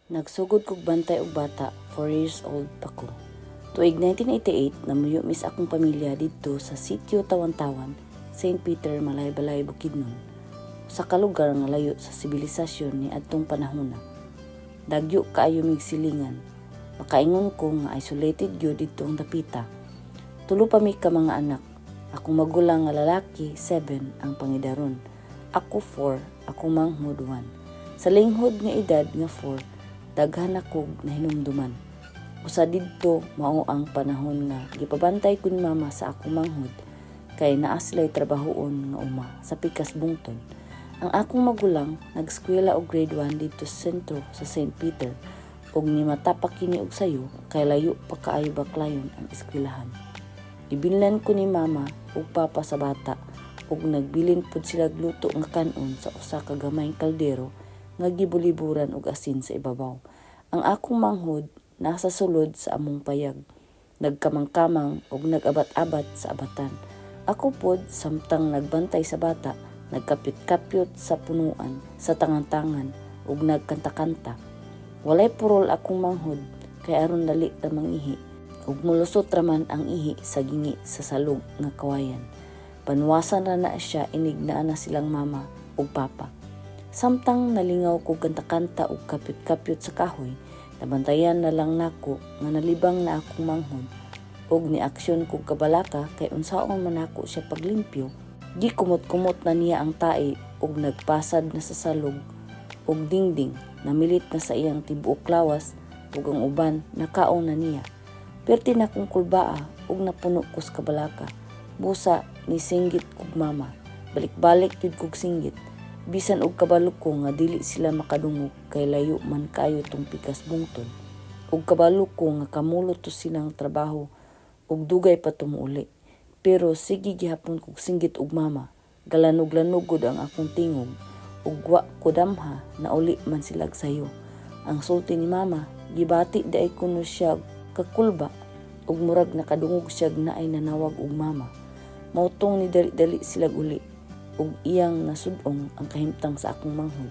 Nagsugod kog bantay og bata, 4 years old pa ko. Tuig 1988, namuyo mi sa akong pamilya didto sa Sitio Tawan-Tawan, St. Peter, Malaybalay, Bukidnon. Usa ka lugar nga layo sa sibilisasyon ni adtong panahona. Dagyo kaayo mig silingan. Makaingon ko nga isolated gyud didto ang dapita. Tulo pa mi ka mga anak. Akong magulang nga lalaki, 7 ang pangidaron. Ako 4, akong manghod 1. Sa linghod nga edad nga 4, daghan akog nahinumduman. Usa didto mao ang panahon nga gipabantay ko ni mama sa akong manghod kay naa sila'y trabahoon nga uma sa pikas bungtod. Ang akong magulang nag-eskwela og grade 1 didto sa sentro sa St. Peter ug nimata pa kini og sayo kay layo pa kaayo Baclayon ang eskwelahan. Gibilnan ko ni mama ug papa sa bata ug nagbilin pud sila luto nga kan-on sa usa ka gamayng kaldero nga gibuliburan og asin sa ibabaw. Ang akong manghod nasa sulod sa among payag. Nagkamang-kamang ug nag-abat-abat sa abatan. Ako pod, samtang nagbantay sa bata, nagkapyot-kapyot sa punuan sa tangan-tangan ug nagkanta-kanta. Walay purol akong manghod kay aron dali ra mangihi ug molusot ra man ang ihi sa gingi sa salog nga kawayan. Panwasan ra na siya inig naa na silang mama ug papa. Samtang nalingaw kog kanta-kanta ug kapyot-kapyot sa kahoy, nabantayan na lang nako nga nalibang na akong manghod ug ni-aksyon kog kabalaka kay unsaon man nako siya paglimpyo. Gikumot-kumot na niya ang tae ug nagpasad na sa salog ug dingding, namilit na sa iyang tibuok lawas ug ang uban nakaon na niya. Perti na kong kulbaa ug napuno ko sa kabalaka. Busa nisinggit kog "Mama." Balik-balik gyud kog singgit. Bisan og kabalo ko nga dili sila makadungog kay layo man kaayo tong pikas bungtod. Ug kabalo ko nga kamulo to silang trabaho ug dugay pa to mouli. Pero sige gihapon kog singgit og "Mama." Galanog-lanog gud ang akong tingog ug wa ko damha nauli man silag sayo. Ang sulti ni mama, gibati diay kuno siya kakulba ug murag nakadungog siya naay nanawag og "Mama." Mao tong nidali-dali silag uli ug iyang nasud-ong ang kahimtang sa akong manghod.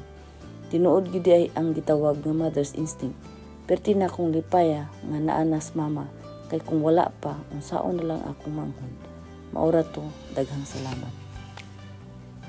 Tinuod gyud diay ang gitawag nga mother's instinct. Perti na akong lipaya nga naa na si mama kay kung wala pa, unsaon na lang akong manghod. Mao ra to, daghang salamat.